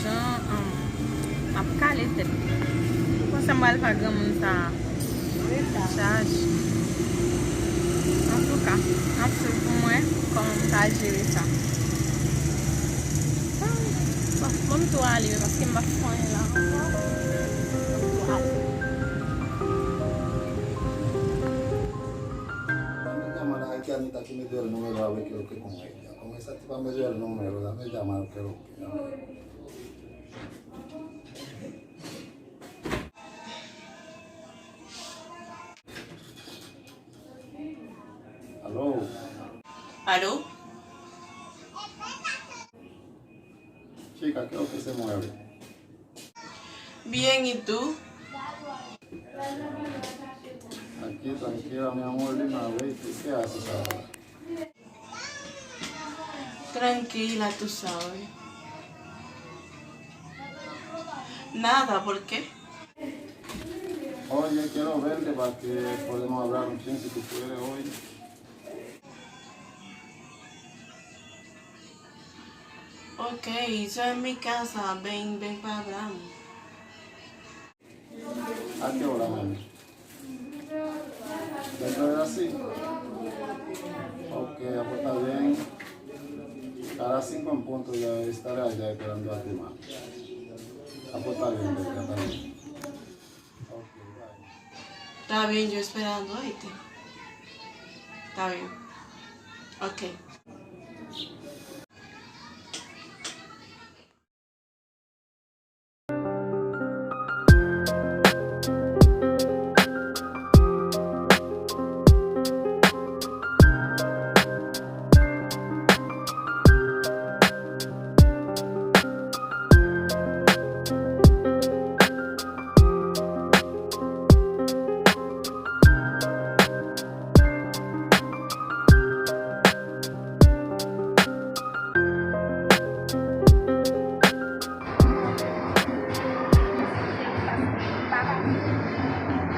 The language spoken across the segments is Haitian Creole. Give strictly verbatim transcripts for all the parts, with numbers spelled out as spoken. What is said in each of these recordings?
Jan, um, m ap kale tèt. Mwen panse m pral fè granmoun sa chaj. Antouka, n ap swiv pou m wè kòman m ka jere sa. Ah, bon, bon, m tou ale, wi, paske m p ap fè anyen la ankò. M tou ale. Dame llamar a este a mitad que me dio el número a ver qué es lo que con ella. Con esa tipa me dio el número, dame llamar qué es lo que. Aló. Aló. Chica, ¿qué es lo que se mueve? Bien, ¿y tú? Aquí, tranquila, mi amor, dime a ver, ¿qué, qué haces ahora? Tranquila, tú sabes. Nada, ¿por qué? Oye, quiero verte para que podamos hablar un chin si tú puedes hoy. Ok, yo en mi casa, ven, ven para hablar. ¿A qué hora, mami? ¿Dentro de las cinco? Ok, ah, pues está bien. A las cinco en punto ya estaré allá esperando a ti, mami. Ah, pues está bien, bebé, está bien. Ok, bye. Está bien, yo esperando, ¿oíste? Está bien. Ok.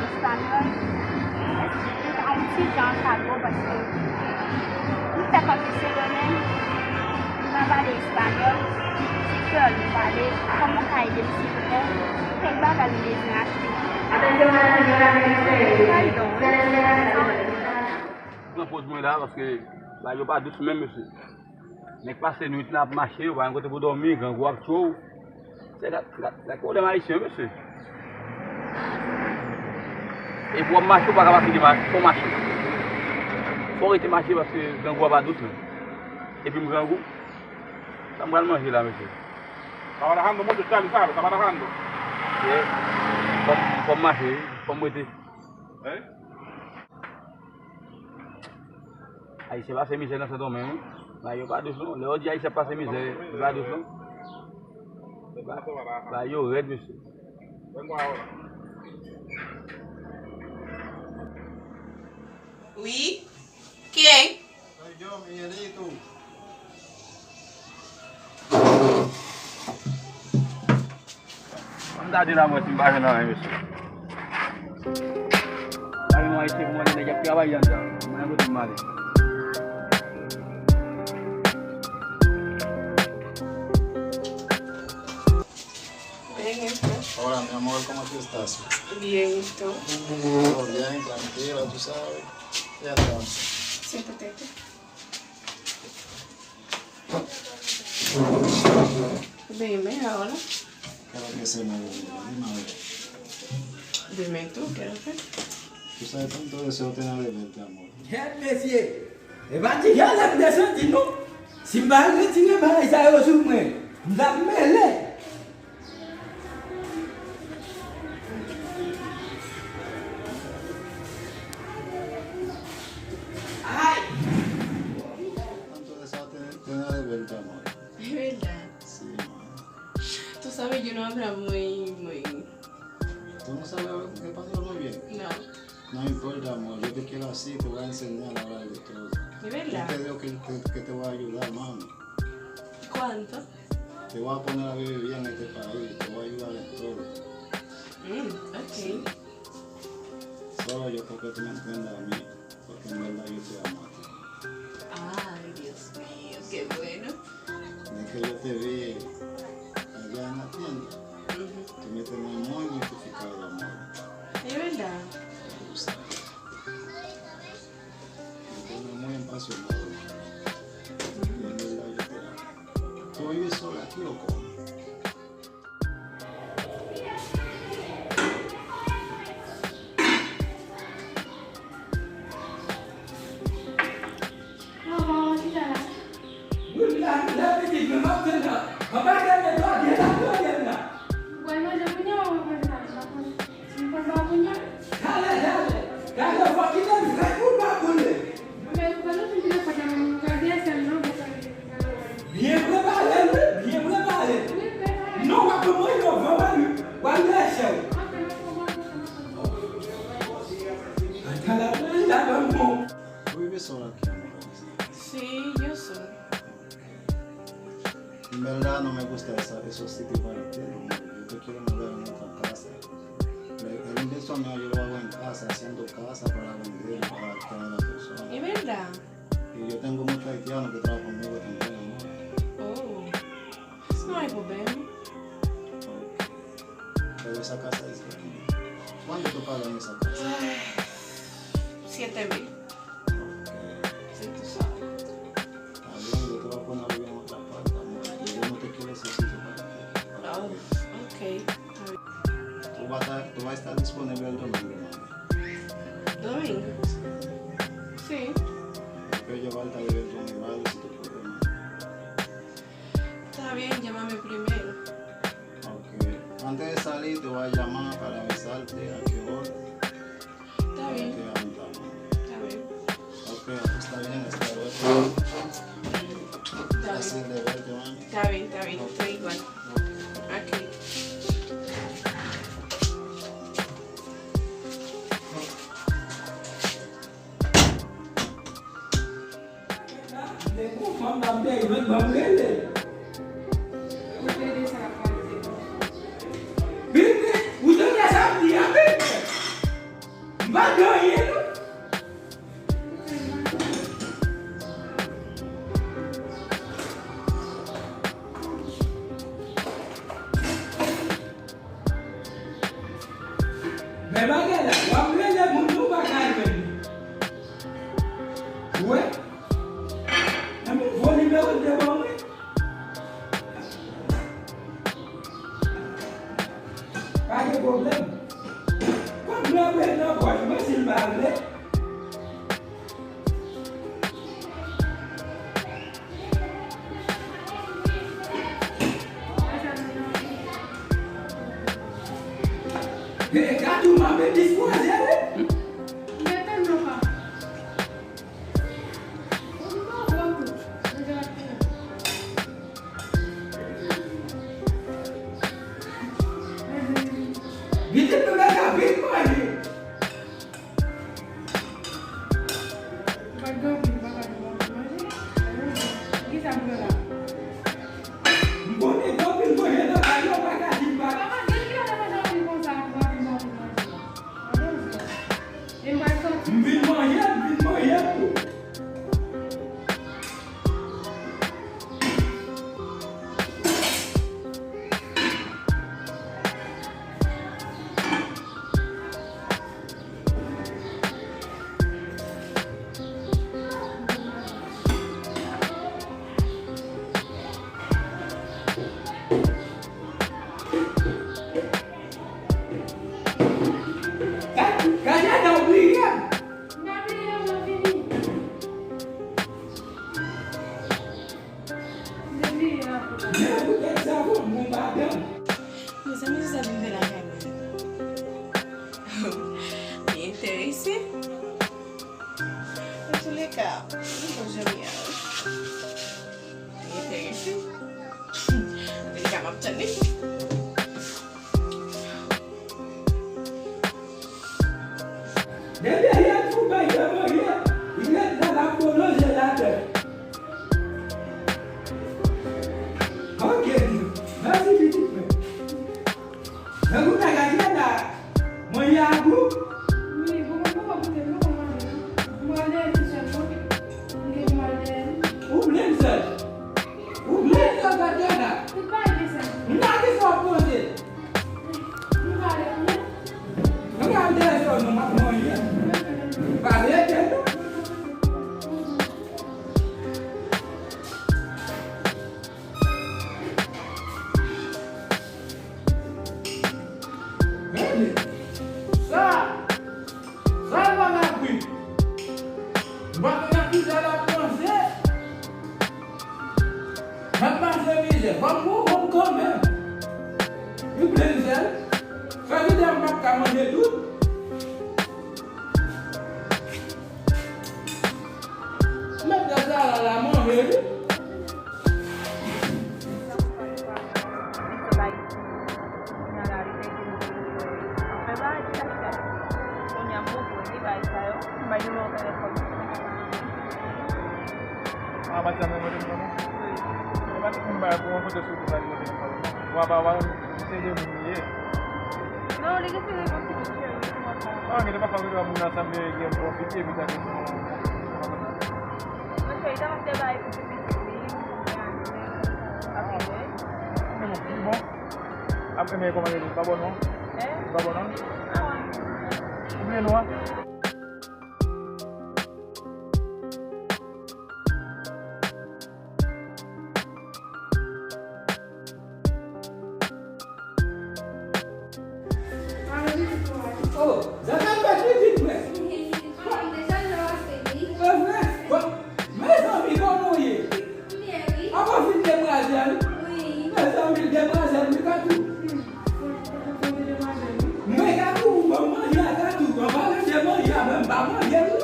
Espanyòl, li ka yon ti jan pa gwo paske m fèk antre Sendomeng, m pa pale espanyòl, ti kreyòl m pale, kòman w ka ede m silvouplè? Kèk bagay m bezwen achte. Pardon, wi. Pran poz mwen la, paske bagay yo pa dous menm, mesye. Nèg pase nwit la ap mache, yo pa gen kote pou dòmi, grangou ap tchwe w. Se gad, gad, gad pwoblèm ayisyen, mesye. Epi w ap mache, ou pa ka pa kite ma-, fò w mache. Fò w rete mache, paske grangou a pa dous menm. Epi m grangou, sa m pral manje la, mesye? Está barajando mucho, Charlie, ¿sabe? Está barajando. Ye, fò m, fò m mache, fò m rete. Hein? Ayisyen pase mizè nan Sendomeng, wi. Bagay yo pa dous, non. Lè yo di Ayisyen pase mizè, yo pa dous, non. Ba-, bagay yo rèd, mesye. Wi. Ken? Soy yo, Miguelito. Ann gade la, mwen, si m pa jwenn anyen, mesye. Pa gen mwayen, se pou mwen, nèg y ap travay anndan. Mwen, kote m ale. Bien, ¿y tú? Hola, mi amor, ¿cómo tú estás? Bien, ¿y tú? Todo bien, tranquila, tú sabes. Ya está. Siéntate aquí. Dime ahora. ¿Qué es lo que se mueve? Dime a ver. Dime tú, ¿qué es lo que? Tú sabes cuánto deseo tener de verte, amor. Kèt mesye! E pa ti jan lè m te santi non. Si m pa retire bagay sa yo sou mwen, m t ap mele. Ay! Cuánto deseo tener, tener de verte, amor. Es verdad. Sí, amor. Tú sabes, yo no hablo muy, muy. ¿Tú no sabes español muy bien? No. No importa, amor, yo te quiero así, te voy a enseñar a hablar de todo. ¿De verdad? Yo te digo que, que, que te voy a ayudar, mami. ¿Cuánto? Te voy a poner a vivir bien en este país, te voy a ayudar en todo. Mm, ok. Sí. Solo yo quiero que tú me entiendas a mí, porque en verdad yo te amo a ti. Ay, Dios mío, qué bueno. Es que yo te vi allá en Mwen yo van wè li, wè li lèchè. Ata la, la ban bon. Wi, men son la ki. Sí, yo son. En verdad no me gusta esa, esos sitios para el tiro. Yo te quiero mandar en otra casa. Pero en persona yo lo hago en casa, haciendo casa para vender, para alquilar a la persona. Es verdad. Y yo tengo muchos haitianos que trabajan conmigo también, amor. Oh. No hay problema. Ok. Pero esa casa es grande. ¿Cuánto tú pagas en esa casa? Ay, siete mil. Ok. Si tú sabes. Está bien, yo te voy a poner a vivir en otra parte, amor. Yo no te quiero ese sitio para ti. Oh, ok. Está bien. Tú vas a estar, tú vas a estar disponible el domingo, mami. ¿Domingo? Sí. Yo quiero llevarte a beber con mi madre, si tú puedes, mami. Está bien, llámame primero. Ok. Antes de salir te voy a llamar para avisarte a qué hora. Está bien. Te avisamos. Está bien. Ok, pues está bien, hasta luego. Está bien. Placer de verte, mami. Está bien, está bien. Ok. Estoy igual. Ok. Lè gon fanm nan dèyè mwen, ban m rele. Vin, vin, ou tande sa m di a, vin. M pa gen anyen, non. Men bagay la, w ap rele moun nou pa ka jwenn li. Ou wè? Nan men vo nimewo l te ban mwen. Pa gen pwoblèm. Kòb mwen ap ret nan pòch mwen si l pa vle. Hey, Katou, m ap dispoze, wi. Pitit nou deja vin manje. Ou pa t gen anpil bagay pou manje? Poukisa m pran la? M konnen gen anpil manje nan kay yo, pa ka di m pa. Papa, gen kilè w te manje anpil konsa pou anpil manje? E m pral sòti. M vin manje, m vin manje tou. Gad, gad, gad, w bliye m. M pa bliye w, mwen vini. M te bliye w. Men poutèt sa, bon, mwen pa dan. Mezanmi, se sa vin fè lakay mwen. Li enterese. Antouleka, m bon janm ye a, wi. Li enterese. Antouleka, m ap tann li. Depi yè tou bay fè manje, li ret la, l ap bolonje latè. Ok, mèsi pitit mwen. Men kounye a gade la, manje a gou. Wi, bon, mwen poko goute, mwen poko manje, non. Mwen al dèyè ti sè m, non. M gen pou m al dèyè li. Ou blind sè. Ou blind sè, gade la. Tout bagay gen sens. M pa gen sa w ap manje. M pa ale kounye a. Mwen al dèyè sè w, non, m ap manje. Pa rete, non. Gade sa! Sa l pa ka bri. M pa konn nan ki sa l ap panse. M ap pase mizè. Fò m gwo kòb kanmenm. Li plen sèl. Sa vle di m p ap ka manje tout. Mèt la sa la, la manje, wi. Matyana mande m non. E pa tout moun bay pou yon foto sou tou sa li mande m non. Wa pa wa, se de moun li ye. Non, li gen se reponn ti moun cheri, kòman sa? Ah, gen de pafwa gen dwa moun ansanm gen gen pwofite epi sa gen. Mwen cheri, ta mwen te bay pou ti pitit li, pou mwen ansanm. Apre, men bon, li bon. Apre, men kòman li pa bon non? Eh? Li pa bon non? Ah, ouais. Ou bliye non? Oh, zafè fèt pitit mwen. Mezanmi, kòman w ye? Apa fin demwazèl? Mezanmi, demwazèl, li ka tou. Mwen ka tou, ban m manje a ka tou. An palan de manje a, mwen m pa manje l non.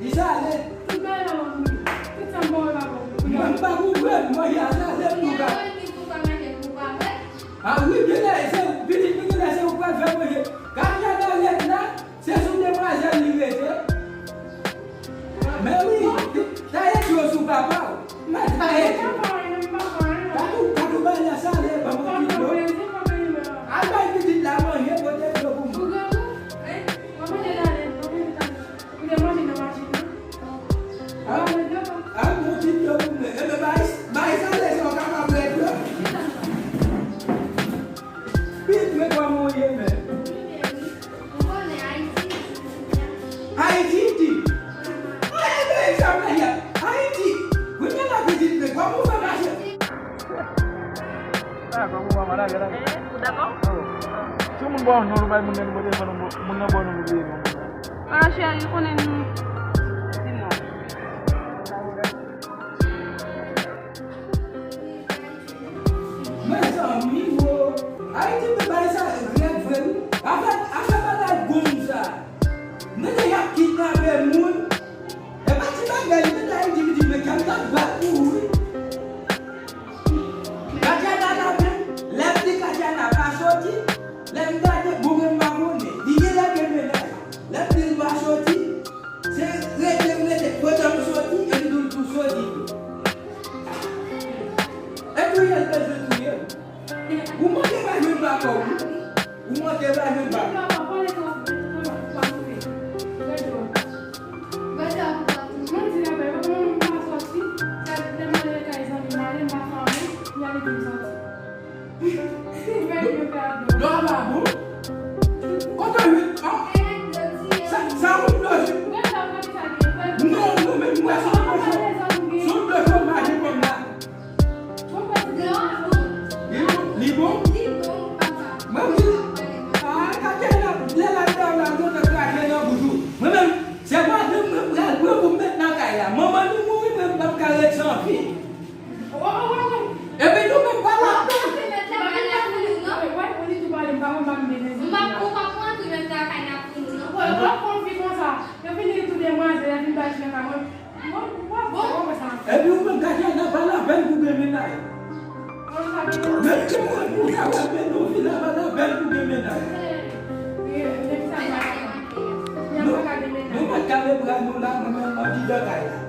Li sale. Tout bagay la w ap mouri. Tout sa m ba w la bon. Mwen m pa konprann, manje a sale m tou ka. A wi, genlè se pitit mwen, genlè se ou k pral fè manje. Katyana ret la, se sou demwazèl li rete. Men wi, ta ede w sou papa w. Men ta ede. Katou, katou bagay la sale, ban mwen ti dlo. Al bay pitit la manje, pote dlo pou mwen. Ou te manje nan machin nan? Al, al, mwen ti dlo pou mwen. Enben, bay, bay sa lè sa w kapab rèd la. Pitit mwen, kòman w ye menm? Ayiti di. Ay, enben, sa mwen ye. Ayiti. Kounye a la pitit mwen, kòman w fè mache? Ah, kòman w pa malad la? Eh, ou dakò? Oh. Si yon moun ba w non, nou bay moun nan nimewo telefòn, moun nan ba w non, nou bliye non. Ah, cheri, ou konnen nou. Di non. Mezanmi, wo. Ayiti, men bagay sa rèd vre, wi. Afè, afè bagay gonm sa. Men nèg ap kidnape moun. E pa ti bagay, men Ayiti, men kè m t ap bat pou ou, wi. Katyana la menm, lè m di Katyana pa soti, lè m gade, bon, men m pa konnen. Li genlè gen mennaj. Lè m di l pa soti, se rete m rete. Kote m soti, epi tou l tou soti tou. E touye l bezwen touye m. Ou manke pa jwenn pa kò w wi. Ou manke pa jwenn pa. Dlo a pa bon? Kote w jwenn? Sa, sa moun dlo jwenn? Non, non, men mwen se yon dlo cho. Se yon dlo cho mache kòm la. Li bon? Li bon? Mwen di, ah, Katyana, lè l ap dèyè w la, l gentan krache nan bouch ou. Mwen menm, se madanm mwen pral pran pou m met nan kay la. Manman nou mouri, mwen m p ap ka ret san fi. Epi nou menm pa la. Epi ou menm Katyana pa lapèn pou gen mennaj. Menm si mwen pou sa wè pedofil la pa lapèn pou gen mennaj. Nou, nou pa t kale bra nou la, nou menm andidan kay la.